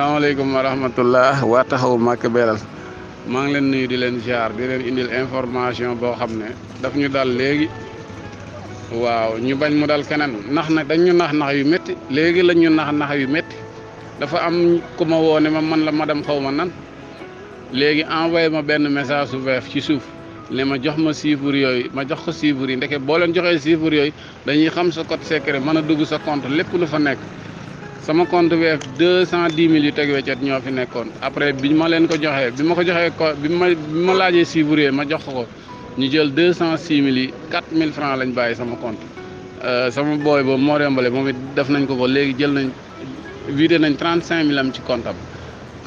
salaamaaleykum wa rahmatullah waa taxawu Màkka Belal maa ngi leen nuyu di leen ziar di leen indil information boo xam ne daf ñu dal léegi waaw ñu bañ mu dal keneen nax na dañ ñu nax yu métti léegi lañ ñu nax yu métti dafa am ku ma woo ne ma man la madame xaw ma nan léegi envoyé ma benn message su weef ci suuf ne ma jox ma chiffre yooyu ma jox ko chiffre yi ndeke boo leen joxee chiffre yooyu dañuy xam sa code secret mën a dugg sa compte lépp lu fa nekk. sama compte weef 210 000 yu teg weccet ñoo fi nekkoon après bi ma leen ko joxee bi ma ko joxee bi ma laajee chiffre ma jox ko ñu jël 206 000 yi 4 000 francs lañ bàyyi sama compte sama booy boobu moo rembale moom it def nañ ko léegi jël nañ vidé nañ 35 000 am ci compte am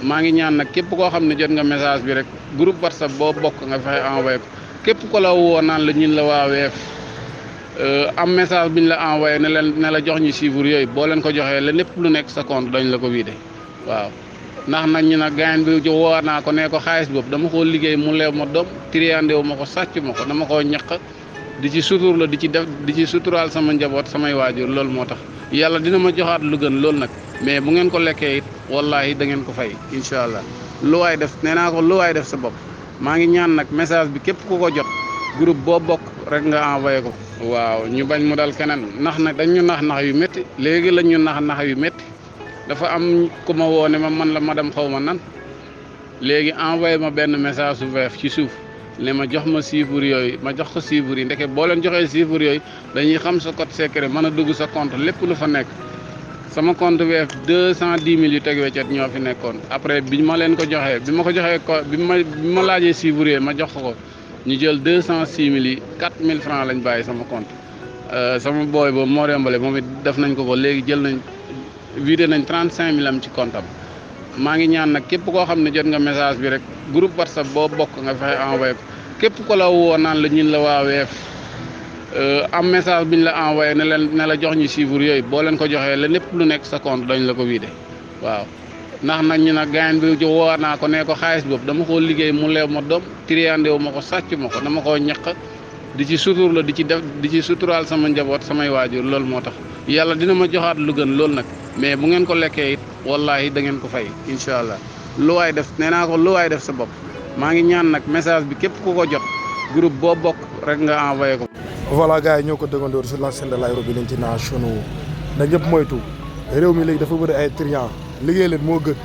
maa ngi ñaan nag képp koo xam ne jot nga message bi rek groupe WhatsApp boo bokk nga fexe envoyé ko képp ko la woo naan la ñun la waa weef am message bi ñu la envoyé ne la jox ñu chiffre yooyu boo leen ko joxee la lépp lu nekk sa compte dañ la ko vidé waaw ndax nag ñu nag gaañ bi woo naa ko ne ko xaalis boobu dama koo liggéey mu leew ma doom triandé wu ma ko sàcc ma ko dama koo ñaq di ci sutur la di ci suturaal sama njaboot samay waajur loolu moo tax yàlla dina ma joxaat lu gën loolu nag mais bu ngeen ko lekkee it wallahi da ngeen ko fay incha allah lu waay def nee naa ko lu waay def sa bopp maa ngi ñaan nag message bi képp ku ko jot groupe boo bokk rek nga envoyé ko. waaw ñu bañ mu dal keneen nax na dañ ñu nax yu métti léegi lañ ñu nax yu métti dafa am ku ma woo ne ma man la madame xaw ma nan léegi envoyé ma benn message su weef ci suuf ne ma jox ma chiffre yooyu ma jox ko chiffre yi ndeke boo leen joxee chiffre yooyu dañuy xam sa code secret mën a dugg sa compte lépp lu fa nekk sama compte weef 210 000 yu teg weccet ñoo fi nekkoon après bi ma leen ko joxee bi ma laajee chiffre ma jox ko ñu jël 206 000 yi 4 000 francs lañ bàyyi sama compte sama booy boobu moo rembale moom it def nañ ko léegi jël nañ vidé nañ 35 000 am ci compte am maa ngi ñaan nag képp koo xam ne jot nga message bi rek groupe WhatsApp boo bokk nga fexe envoyé ko képp ko la woo naan la ñun la waa weef am message bi ñu la envoyé ne la jox ñu chiffre yooyu boo leen ko joxee la lépp lu nekk sa compte dañ la ko vidé waaw ndax nag ñu nag gaañ bi woo naa ko ne ko xaalis boobu dama koo liggéey mu leew ma doom triandé wu ma ko sàcc ma ko dama koo ñaq di ci sutur la di ci suturaal sama njaboot samay waajur loolu moo tax yàlla dina ma joxaat lu gën loolu nag mais bu ngeen ko lekkee it wallahi da ngeen ko fay incha allah lu waay def nee naa ko lu waay def sa bopp maa ngi ñaan nag message bi képp ku ko jot groupe boo bokk rek nga envoyé ko. voilà gars yi ñoo ko déggandoor sur la scène de Nairobi l'international na ñëpp moytu réew mi léegi dafa bëri ay triant liggéey leen moo gën